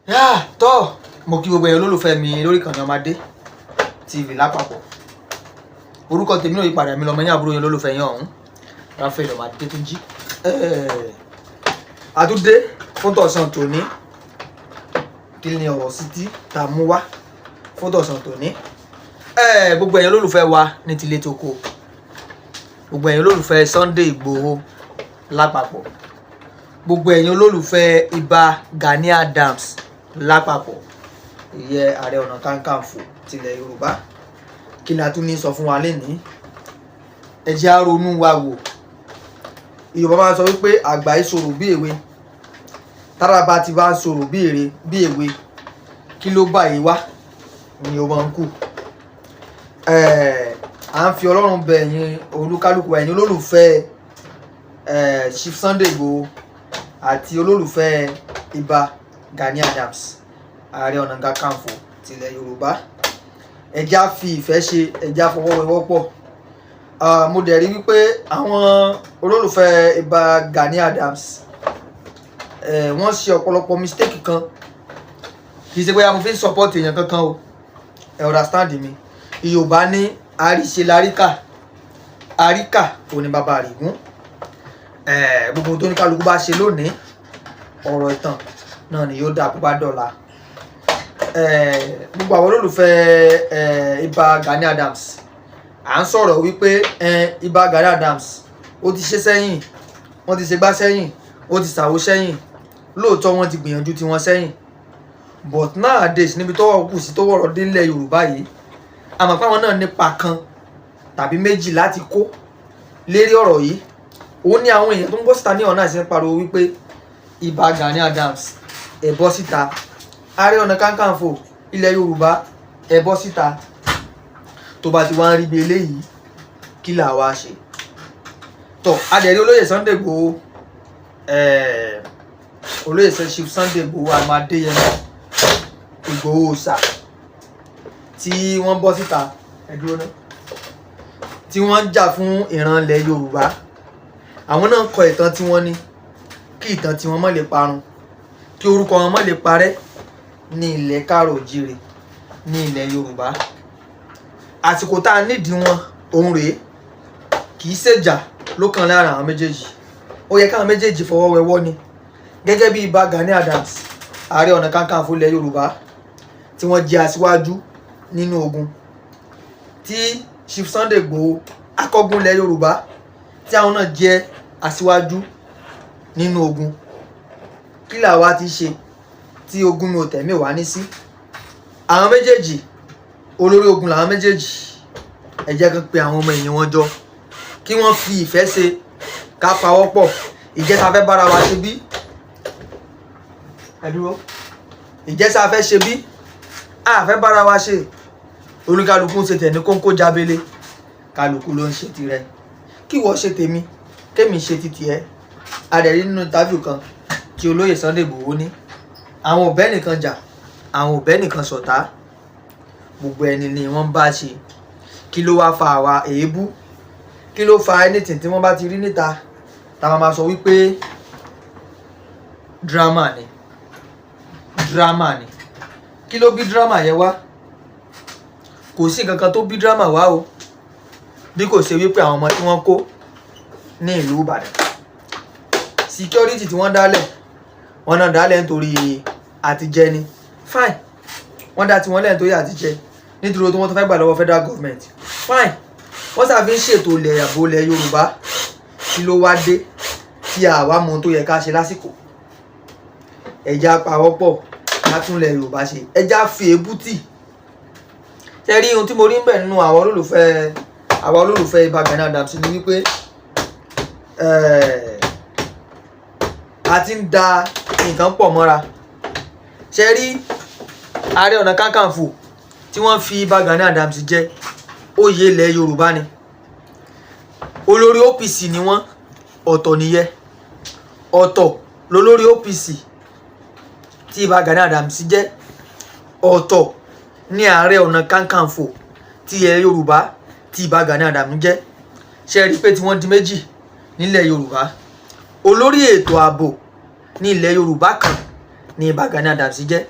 Yá tọ́, mo kí gbogbo ẹ̀yin olólùfẹ́ mi lórí ìkànnì Ọmọdé TV lápapọ̀. Orúkọ tèmi náà yípadà, mi lọmọ yín, àbúrò yín, olólùfẹ́ yín ọ̀hún, Raphael Ọmọdé tó jí. Àtúndé fún tọ̀sán tòní. Kí ni ọ̀rọ̀ sí tí tá a mú wá fún tọ̀sán tòní? Gbogbo ẹ̀yin olólùfẹ́ wa ní tilé toko, gbogbo ẹ̀yin olólùfẹ́ Sunday Igboho lápapọ̀, gbogbo ẹ̀yin olólùfẹ́ Ìbà Gani Adams lápapọ̀, ìyẹ́ Ààrẹ Ọ̀nà Kakanfò tilẹ̀ Yorùbá, kí ni a tún ní sọ fún wa lénìí? Ẹ jẹ́ á ronú wa wò. Yorùbá máa ń sọ wípé àgbà ìṣòro bí èwe, tára bá ti bá ń sọ̀rọ̀ bí èrè bí èwe, kí ló bá yìí wá ni ó máa ń kù. À ń fi Ọlọ́run bẹ̀ ẹ̀yin olúkálùkù, ẹ̀yin olólùfẹ́ Chief Sunday Igboho àti olólùfẹ́ Ìbà Gani Adams, Ààrẹ Ọ̀nà Kakanfò tilẹ̀ Yorùbá. Ẹ jẹ́ á fi ìfẹ́ ṣe, ẹ jẹ́ á fọwọ́wẹ́wọ́pọ̀. Mo dẹ̀ rí wípé àwọn olólùfẹ́ Ìbà Gani Adams, wọ́n ṣe ọ̀pọ̀lọpọ̀ mistake kan. Kì í ṣe pé mo fi ń support èèyàn kankan o, ẹ understand mi. Yorùbá ní àríṣe láríkà, àríkà kò ní bàbá àrígún. Gbogbo tó ní kálukú bá ṣe lónìí, ọ̀rọ̀ ìtàn náà ni yóò dà bó bá dọ̀la. Gbogbo àwọn olólùfẹ́ Ìbà Gani Adams, à ń sọ̀rọ̀ wípé Ìbà Gani Adams ó ti ṣe sẹ́yìn, wọ́n ti ṣe gbá sẹ́yìn, ó ti ṣàwo sẹ́yìn. Lóòótọ́, wọ́n ti gbìyànjú tiwọn sẹ́yìn, but nowadays, níbi tọ́wọ́ kù sí, tó wọ̀rọ̀ délẹ̀ Yorùbá yìí, àmọ́ pé àwọn náà nípa kan tàbí méjì láti kó lérí ọ̀rọ̀ yìí. Òun ní àwọn èèyàn tó ń bọ́ síta ní ọ̀nà àti ń pariwo wípé Ìbà Gani Adams, ẹ bọ́ síta. Ààrẹ Ọ̀nà Kakanfò ilẹ̀ Yorùbá, ẹ bọ́ síta. Tó bá ti wá ń rí bí eléyìí, kí là wá ṣe? Tọ́ adẹ̀rí olóyè Sunday Igboho, olóyè Chief Sunday Igboho Adéyẹmọ Ìgbòho Òòṣà, tí wọ́n bọ́ síta, ẹ dúró ná, tí wọ́n ń jà fún ìran ilẹ̀ Yorùbá. Àwọn náà kọ ìtàn tí wọ́n ní kí ìtàn tí wọ́n má lè parun, kí orúkọ wọn má lè parẹ́ ní ilẹ̀ káàrọ̀ òjíire, ní ilẹ̀ Yorùbá. Àsìkò tá a nídìí wọn òun rèé. Kì í ṣèjà ló kàn lára àwọn méjèèjì. Ó yẹ káwọn méjèèjì fọwọ́ wẹwọ́ ni, gẹ́gẹ́ bí Ìbà Gani Adams, Ààrẹ Ọ̀nà Kakanfò ilẹ̀ Yorùbá, tí wọ́n jẹ́ aṣíwájú nínú ogun, tí Chief Sunday Igboho, akọ́gun ilẹ̀ Yorùbá, tí àwọn náà jẹ́ aṣíwájú nínú ogun. Kí làwa ti ṣe tí ogun mi ò tẹ̀mí wá ní sí? Àwọn méjèèjì, olórí ogun làwọn méjèèjì. Ẹ jẹ́ kán pe àwọn ọmọ èèyàn wọn jọ, kí wọ́n fi ìfẹ́ ṣe, ká pawọ́pọ̀. Ìjẹ́sà fẹ́ bára wa ṣe bí? Ẹ dúró. Ìjẹ́sà fẹ́ ṣe bí? A fẹ́ bára wa ṣe. Oníkálukú ń ṣe tẹ̀ ní kóńkó jábélé, kálukú ló ń ṣe tirẹ̀. Kí wọ́n ṣe tèmi, kémi ṣe ti tiẹ̀. Adẹ̀rí nínú interview kan tí olóyè Sunday Igboho ní àwọn ò bẹ́ nìkan jà, àwọn ò bẹ́ nìkan ṣọ̀tá, gbogbo ẹni ni wọ́n bá ṣe. Kí ló wá fa àwa èébú? Kí ló fa anything tí wọ́n bá ti rí níta, táwọn máa sọ wípé drama ni, drama ni? Kí ló bí drama yẹn wá? Kò sí nǹkan kan tó bí drama wá o, bí kò ṣe wípé àwọn ọmọ tí wọ́n kó ní ìlú Ìbàdàn, security tí wọ́n dálẹ̀, wọ́n náà dálẹ̀ nítorí àtijẹ ni. Fine, wọ́n dá tiwọn lẹ́yìn nítorí àtijẹ, nítorí tí wọ́n tó fẹ́ gbà lọ́wọ́ federal government. Fine, wọ́n ṣàfi ń ṣètò ilẹ̀ ààbò ilẹ̀ Yorùbá. Kí ló wá dé tí àwa mọ ohun tó yẹ ká ṣe lásìkò? Ẹ jẹ́ á pawọ́pọ̀ ká tún ilẹ̀ Yorùbá ṣe. Ẹ jẹ́ á fi èébú tì. Ṣe rí ohun tí mo rí ń bẹ̀ nínú àwọn olólùfẹ́ Ìbà Gani Adams ni wípé a ti ń da nǹkan pọ̀ mọ́ra. Ṣe rí Ààrẹ Ọ̀nà Kakanfò tí wọ́n fi Ìbà Gani Adams jẹ, oyè ilẹ̀ Yorùbá ni. Olórí OPC ni wọ́n, ọ̀tọ̀ nìyẹn. Ọ̀tọ̀ lolórí OPC tí Ìbà Gani Adams jẹ́, ọ̀tọ̀ ní Ààrẹ Ọ̀nà Kakanfò tí ilẹ̀ Yorùbá tí Ìbà Gani Adams jẹ́. Ṣe rí i pé tí wọ́n di méjì nílẹ̀ Yorùbá? Olórí ètò ààbò ní ilẹ̀ Yorùbá kan ní Ìbà Gani Adams jẹ́.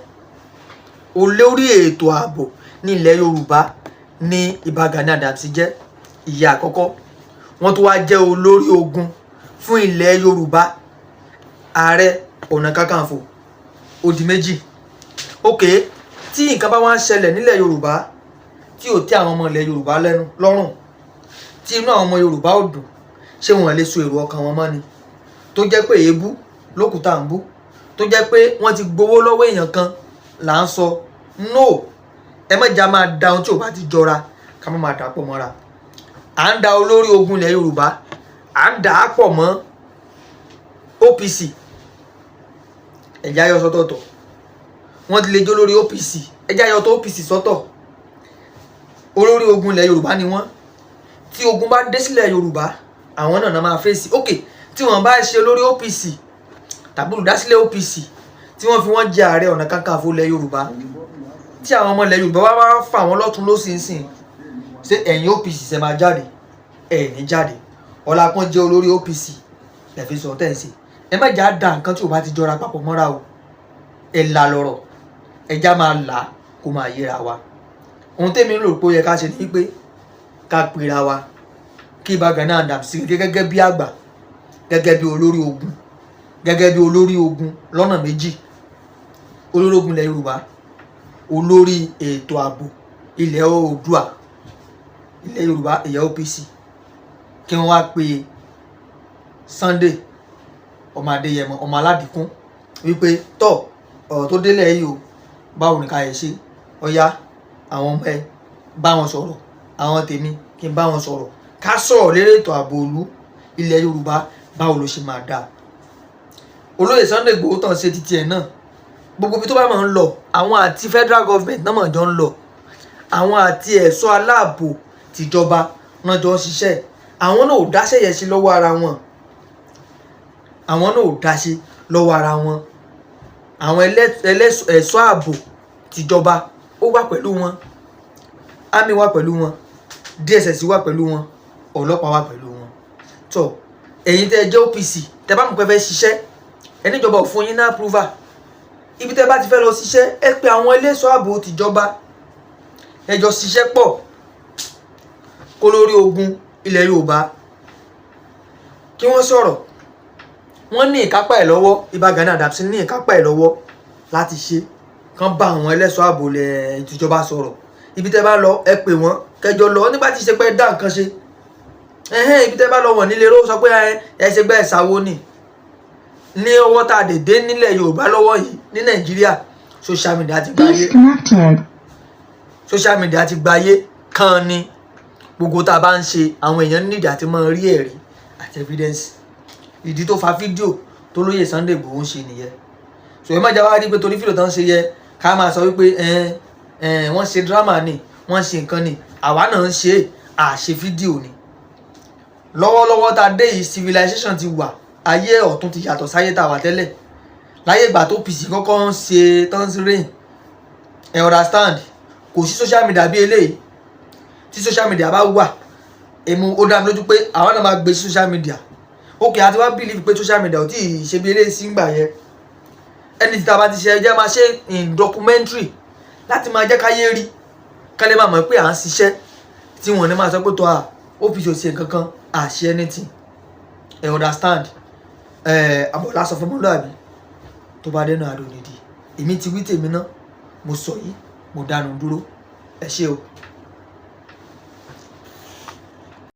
Olórí ètò ààbò ní ilẹ̀ Yorùbá ní Ìbà Gani Adams jẹ́. Ìyá àkọ́kọ́, wọ́n tún wá jẹ́ olórí ogun fún ilẹ̀ Yorùbá, Ààrẹ Ọ̀nà Kakanfò. Ó di méjì. Ok, tí nǹkan bá wá ń ṣẹlẹ̀ nílẹ̀ Yorùbá tí ò tẹ́ àwọn ọmọ ilẹ̀ Yorùbá lẹ́nu lọ́rùn, tí inú àwọn ọmọ Yorùbá ò dùn, ṣé wọn lè so èrò ọkàn wọn mọ́ ni? Tó jẹ́ pé èébú lókùtà ń bú, tó jẹ́ pé wọ́n ti gbowó lọ́wọ́ èèyàn kan là ń sọ. No, ẹ má jà máa da ohun tí ò bá ti jọra, ká má máa dà pọ̀ mọ́ra. À ń da olórí ogun ilẹ̀ Yorùbá, à ń dà á pọ̀ mọ́ OPC. Ẹ̀já yọ sọ́tọ̀ọ̀tọ̀. Wọ́n ti lè jó lórí OPC, ẹ̀já yọ tó OPC sọ́tọ̀. Olórí ogun ilẹ̀ Yorùbá ni wọ́n. Tí ogun bá dé sílẹ̀ Yorùbá, àwọn náà máa fèsì. Ok, tí wọ́n bá ṣe olórí OPC tàbí olùdásílẹ̀ OPC, tí wọ́n fi wọ́n jẹ Ààrẹ Ọ̀nà Kakanfò ilẹ̀ Yorùbá, tí àwọn ọmọ ilẹ̀ Yorùbá wá wá fà wọ́n lọ́tún lósìnsìn, ṣé ẹ̀yin OPC ṣe máa jáde? Ẹ̀ ní jáde. Ọlápọ́n jẹ́ olórí OPC lẹ́fi sọ tẹ́ ń ṣe. Ẹ má jà da nǹkan tí ò bá ti jọra papọ̀ mọ́ra o. Ẹ là lọ́rọ̀, ẹ já máa là kó máa yéra wa. Ohun tẹ́mi ń rò pé ó yẹ ká ṣe ni pé ká pera wa, kí Ìbà Gani Adams gẹ́gẹ́ bí àgbà, gẹ́gẹ́ bí olórí ogun, gẹ́gẹ́ bí olórí ogun lọ́nà méjì: olórí ogun ilẹ̀ Yorùbá, olórí ètò ààbò ilẹ̀ Oòduà, ilẹ̀ Yorùbá, ìyá OPC, kí wọ́n wá pe Sunday ọmọ Adéyẹmọ, ọmọ Aládìkún, wípé tọ́ ọ̀rọ̀ tó délẹ̀ yìí o, báwo ni ká yẹ ṣe? Ọ̀yá, àwọn ọmọ ẹ bá wọn sọ̀rọ̀, àwọn tèmi kí n bá wọn sọ̀rọ̀, ká sọ̀rọ̀ lérí ètò ààbò ìlú ilẹ̀ Yorùbá, báwo ló ṣe máa dáa. Olóyè Sunday Igboho tàn ṣe títí ẹ̀ náà. Gbogbo ibi tó bá máa ń lọ, àwọn àti federal government náà máa jọ ń lọ, àwọn àti ẹ̀ṣọ́ aláàbò tìjọba náà jọ ń ṣiṣẹ́. Àwọn náà ò dáṣẹ́ yẹn sí lọ́wọ́ ara wọn, àwọn náà ò dáṣe lọ́wọ́ ara wọn. Àwọn ẹ̀ṣọ́ ààbò tìjọba ó wà pẹ̀lú wọn, army wà pẹ̀lú wọn, DSS wà pẹ̀lú wọn, ọlọ́pàá wà pẹ̀lú wọn. Tó ẹ̀yin tẹ́ ẹ jẹ́ OPC, tẹ́ bá mọ̀ pé fẹ́ ṣiṣẹ́, ẹni ìjọba ò fún yín ní approval, ibi tẹ́ bá ti fẹ́ lọ ṣiṣẹ́, ẹ pé àwọn ẹlẹ́ṣọ́ ààbò tìjọba, ẹ jọ ṣiṣẹ́ pọ̀, kó lórí ogun ilẹ̀ Yorùbá kí wọ́n sọ̀rọ̀. Wọ́n ní ìkápá ẹ̀ lọ́wọ́. Ìbà Gani Adams ní ìkápá ẹ̀ lọ́wọ́ láti ṣe kán bá àwọn ẹlẹ́ṣọ́ ààbò ilẹ̀ ìtìjọba sọ̀rọ̀. Ibi tẹ́ bá lọ, ẹ pè wọ́n, kẹjọ lọ. Nígbà tí ṣe pé dá nǹkan ṣe ẹhẹ́n, ibi tẹ́ bá lọ, wọ̀n nílé ló sọ pé ẹ ṣe gbẹ́ ẹ̀sáwó ni. Ní ọwọ́ tá a dè dé nílẹ̀ Yorùbá lọ́wọ́ yìí, ní Nàìjíríà, social media ti gbáyé. Disconnected. Social media ti gbáyé kan ni. Gbogbo tá a bá ń ṣe, àwọn èèyàn nídìí àti máa rí ẹ̀rí àti evidence. Ìdí tó fa fídíò tó lóye Sunday Igboho ń ṣe nìyẹn. So ẹ má já wá rí pé torí fídíò tó ń ṣe yẹ ká máa sọ wípé ẹ ẹ wọ́n ṣe drama ni, wọ́n ṣe nǹkan ni. Àwa náà ń ṣe àṣe fídíò ni. Lọ́wọ́lọ́wọ́ tá a dé yìí, civilization ti wà, ayé ọ̀tún ti yàtọ̀ sáyé tá a wà tẹ́lẹ̀, láyé ìgbà tó OPC kọ́kọ́ ń ṣe tán reign. Ẹ understand? Kò sí social media bí eléyìí. Tí social media bá wà, èmu ó dá mi lójú pé àwọn náà máa gbé sí social media. Ok, àti wá believe pé social media ò tí ì ṣe bí eléyìí sí ngbà yẹn. Ẹni tí a bá ti ṣe, ẹ jẹ́ máa ṣe in documentary láti máa jẹ́ káyé rí, ká lè máa mọ̀ pé à ń ṣiṣẹ́, tí wọ́n ní máa sọ pé tó a OPC ò ṣe nǹkan kan, à ṣe anything. Ẹ understand? Ẹ àbọ̀lá sọ fún ọmọlúwàbí tó bá dẹ́nu àdó nídìí. Èmi ti wí tèmi náà, mo sọ yìí, mo dánu dúró. Ẹ ṣé o.